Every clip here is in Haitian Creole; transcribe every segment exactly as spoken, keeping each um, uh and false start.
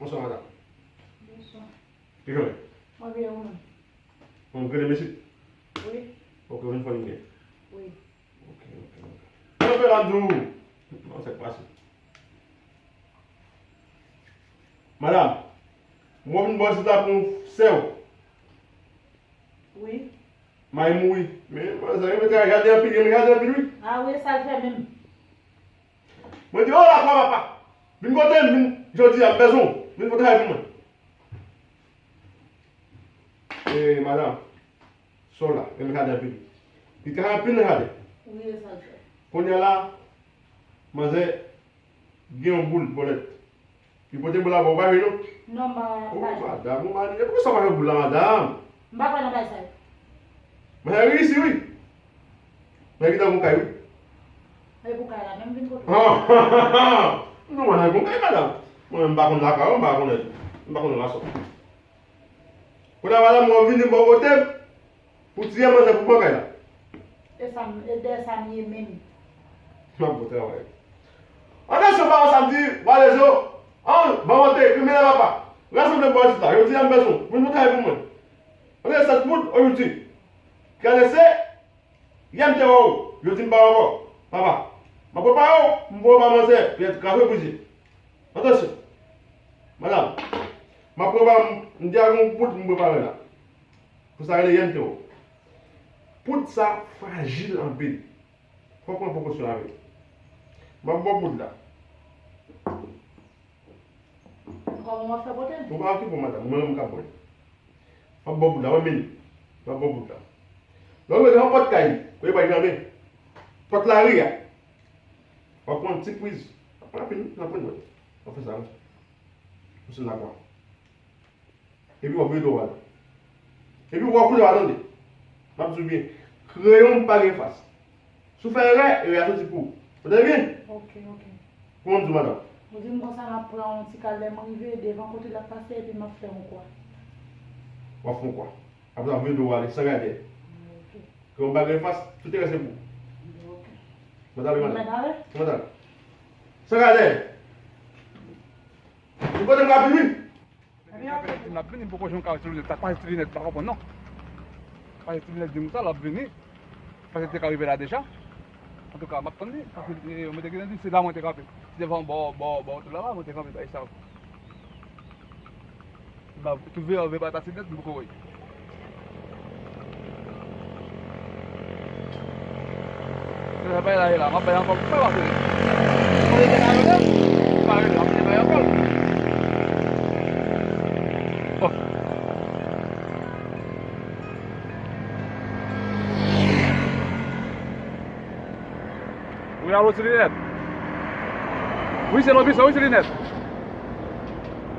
Bonswa, madanm. Bonswa. Kijan w ye? Mwen byen, ou menm? Bon, m rele mesye. Wi. Ok, ou vin fè yon byen. Wi. Ok, ok, ok. Mwen fè la, m di w. Non, sa k pase. Madanm, mwen vin bò isit la pou sè w. Wi. May mouri. Men, manzè, yo mete jaden anpil, yo mete jaden anpil, wi. A wi, sa l fè menm. Mwen di, o, lakwa papa. Vin kote m, vin, jodi a, m bezwen w. Vin fè travay pou mwen. E, madanm, sè w la, renmen jaden anpil. Li travay anpil nan jaden. Wi, e sa l fè. Kounye a la, manzè, gen yon boul bòlèt. Li pote boul la ba w, ou pa jwe non? Non, m pa, m pa jwe. O, madanm, ou mari, e poukisa w pa jwe boul la, madanm? M pa kwè nan bagay sa yo. Manzè reyisi, wi. Manzè gentan gon kay, wi. E pou kay la, menm vin kote. Non, manzè gon kay, madanm. Mwen menm, m pa konn lakay ou, m pa konnen tou. M pa konn rason. Kounye a, madanm, mwen vini bò kote m. Pou tiye manzè pou pran kay la. E sa m, e dèyè sa m ye menm. M ap bon travay. Atansyon, pawòl sa m di, Valezo. An, ban mante, kriminèl papa. Rasanble bò isit la, yo di a m bezwen. Moun pou travay pou mwen. Antre sèt mout, o jodi. Gade se, yè m te wè w, yo di m pa wè w ankò. Papa, m ap prepare w, m voye w ba manzè, pou y al kraze brize. Atansyon. Madanm, m ap prepare, m, m di a gen yon poud m prepare la. Pou sa rele yè m te wè w. Poud sa frajil anpil. Fò w pran prekosyon avè l. M ap ba w poud la. Kòman w ap fè pote l? Ou pa okipe w, madanm, mwen menm m ka pran l. M ap ba w poud la, wi, men. M ap ba w poud la. Lè w rive devan pòt kay, kote pral janbe, pòt lari a, w ap pran yon ti priz. W ap pran anpil, non, pran mwen. W ap fè sa, konsa. Ou se lakwa. Epi w ap vire do w ale. Epi w ap koule w a tande. M ap di w byen. Kreyon m pa gen fas. Si w fè erè, erè a soti pou ou. Ou tande byen? Ok, ok. Kòman m di w, madanm? Ou di m konsa, m ap pran yon ti kal, lè m rive devan kote l ap pase, epi m ap fè yon kwa. W ap fè yon kwa. Apre sa, vire do w ale, san gade. Ok. Kreyon m pa gen fas, tout erè se pou ou. Ok. Mwen t ale, madanm. Mwen t ale. San gade. Ou kote m ka vin, wi. Li kanpe, li di m l ap vini, m poko jwenn kare ti linèt. Sa pase ti linèt, m pa konprann non. Pase ti linèt di m sa, l ap vini. Pase li te ka rive la deja. Antouka, m ap tann li. Paske, eh, mwen te gentan di, se la mwen te kanpe. Se devan bò, bò, bò, tout la, la, mwen te kanpe, bay sa. M ap tou veye, veye pa ta ti linèt, m poko wè. Sa bay la, la, m ap bay ankò, m pa pase. Mwen rete la, mwen pa rete, m ap bay ankò. Oh. Wi, alo, ti linèt. Wi, se Lobison, wi, ti linèt.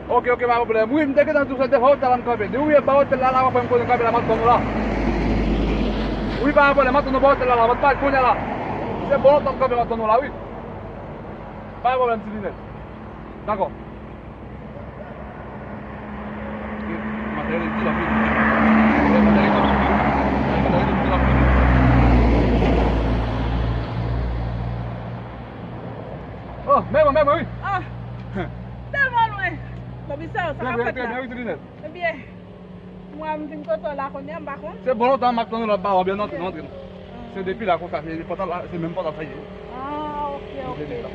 Ok, ok, pa pwoblèm. Wi, m te gentan di w sa, devan otèl la m kanpe. Depi w rive ba otèl la, la, w ap wè m kote m kanpe la, m ap tann ou la. Wi, pa pwoblèm, m ap tann ou ba otèl la, la, m ap pale kounye a la. Se bò otèl m kanpe, m ap tann ou la, wi. Pa pwoblèm, ti linèt. Dakò. Materyèl di l ap vini. Materyèl di l ap vini. Materyèl di l ap vini. Oh, men mwen, men mwen, wi. Ah, tèlman lwen. Komisè, sa k ap fèt la? Trè byen, trè byen, wi, ti linèt. Ebyen, mwen, m vin kote w la kounye a, m pa konn. Se bon lontan m ap tann ou la, m pa wè w byen, antre, antre. Se depi la konsa, se pòt la, se menm pòt la sa ye. Ah, ok, ok. Se depi la.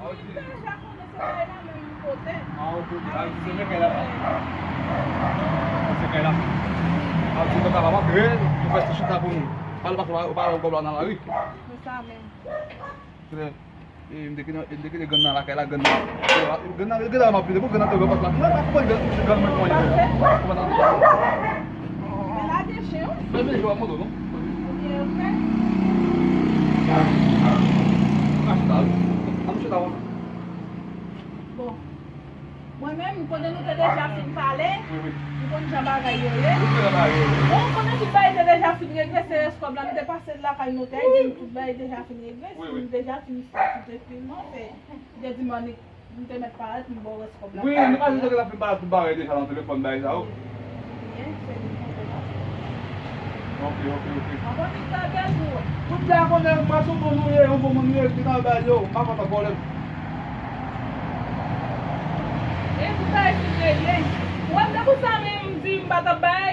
Mwen deja konnen se pa e la menm kote. Ah, ok, ok. Ah, se menm kay la. Se kay la. Ah, se kay la, antre, nou fè ti chita pou nou. Pale, pase, ou pa wè kòb la nan lari. Se sa menm. Trè. E, m te kite, m te kite grann nan lakay la, grann nan. Grann nan, grann nan m ap vide, pou grann nan te wè pòt la. Mwen pa konprann grann, grann mwen kòman li fè. Kòman sa? Men lage chen, wi. Men vini, jwe ak moto, non? Ok, ok. An nou chita, wi. An nou chita, wi. Bon. Mwen menm, kote nou te deja fin pale, wi, wi, m konn jan bagay yo ye. Wi, jan bagay yo ye. Bon, konnen tout bagay te deja fin regle, se rès kòb la, m te pase lakay notè, di m tout bagay deja fin regle, wi, si wi, m deja fin fè tout epi non, se, m te di m annik, m te mèt parèt, m ba w rès kòb la. Wi, nou pa di ke la fin parèt tout bagay deja nan telefòn, bagay sa yo. Byen, se li konte la. Ok, ok, ok. Anvan vin ta bèl pou ou. Tout la konnen, mwen sou bon nou ye, yon bon moun nou ye, ki nan bagay yo, m pa konn pwoblèm. E pou bagay fin regle. Ou wè m te pou sa menm, m di m pa t ap bay.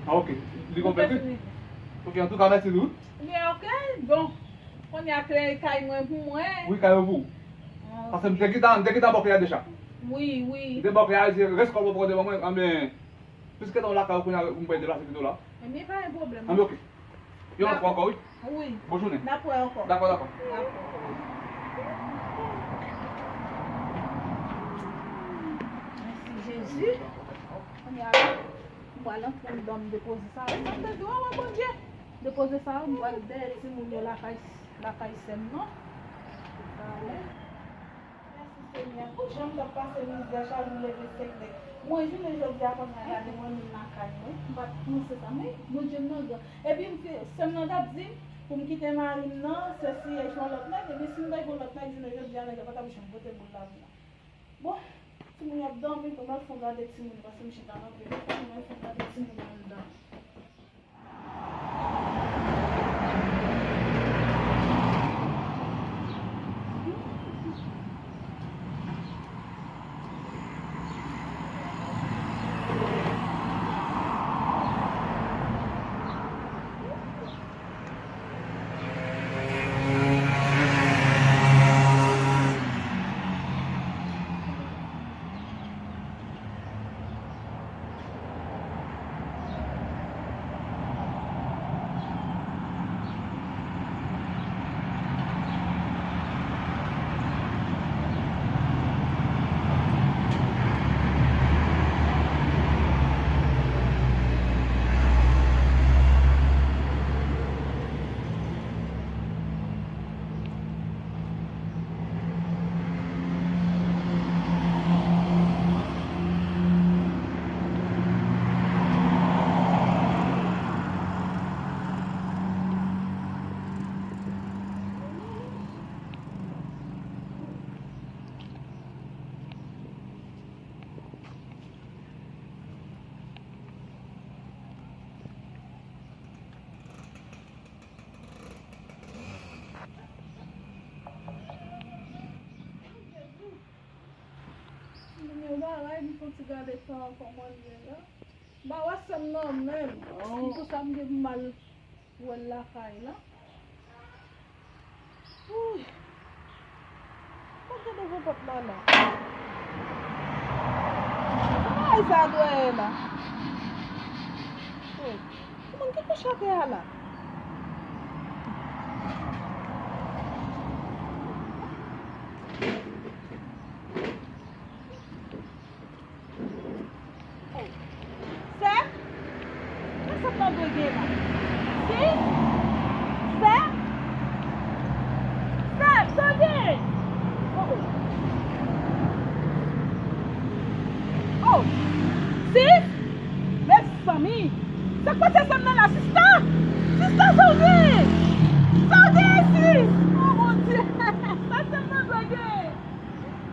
Ah, ok. Li konprann tou. Ok, antouka, mèsi tou. Byen, ok. Bon, kounye a kle kay mwen pou mwen. Wi, kay ou pou ou. Ah, ok. Paske m te gentan, m te gentan ba w kle a deja. Wi, wi. M te ba w kle a, di rès kòb ou poko te ban mwen, anben, piske nou lakay ou kounye a, m pral deplase pito la. Ebyen, pa gen pwoblèm. Anben, ok. Yon lòt fwa ankò, wi. Wi. Bon jounen. N ap wè ankò. Dakò, dakò. Dakò. Mèsi, Jezi. Kounye a, m pral antre anndan, m depoze sa. M ap di, "Waw, Bondye!" Depoze sa, m pral dèyè timoun yo lakay, lakay sè m nan. Mèsi, Senyè. Pou jan m t ap pase mizè chak jou leve senk nèg. Mwen, jounen jodi a, kounye a, gade mwen menm lakay mwen. M pa t panse sa, men Bondye m nan gran. Epi, m te, sè m nan t ap di m pou m kite mari m nan, sesi e jwenn lòt nèg. Epi, si m te jwenn lòt nèg, jounen jodi a, nèg la pa t ap janm pote boul la pou mwen. Bon, Timoun yo ap dòmi, ban m al fè yon gade timoun yo, paske m chita nan pye. Ban m al fè yon gade timoun yo anndan. Mwen gen yon bagay, m fon ti gade tan an kòman l ye la. M pa wè sè m nan menm. Oh. Se pou sa m gen pou m al wè l lakay la. Wouy. Mwen te devan pòt la la. Ki bagay sa dwe ye la? Oh. Kòman ki kouch atè a la? Oh. Sè? Sa sèm nan dwe gen la? Si? Sè? Sè, sa w gen? Oh. Oh. Sis? Mezanmi. Sa k pase sèm nan la, sista? Sista, sa w gen? Sa w gen, sis? Oh, Bondye. Sa sèm nan dwe gen?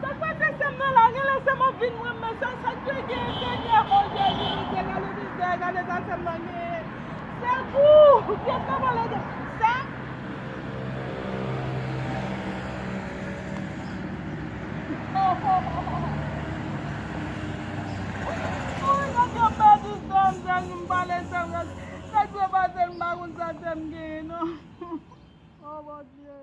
Sa k pase sèm nan la? Genlè se mwen vin mwen, men sa, sa k dwe gen, Senyè? O Jezi, Bondye, gade mizè, gade sa sèm nan genyen. Sekou! Pyès nan vòlè de sè. Oh, oh, oh, oh. Wi, nèg yo pèdi sèm, sèm, m pale sèm, nèg yo pase, m pa konn sa sèm genyen, non. Oh, Bondye.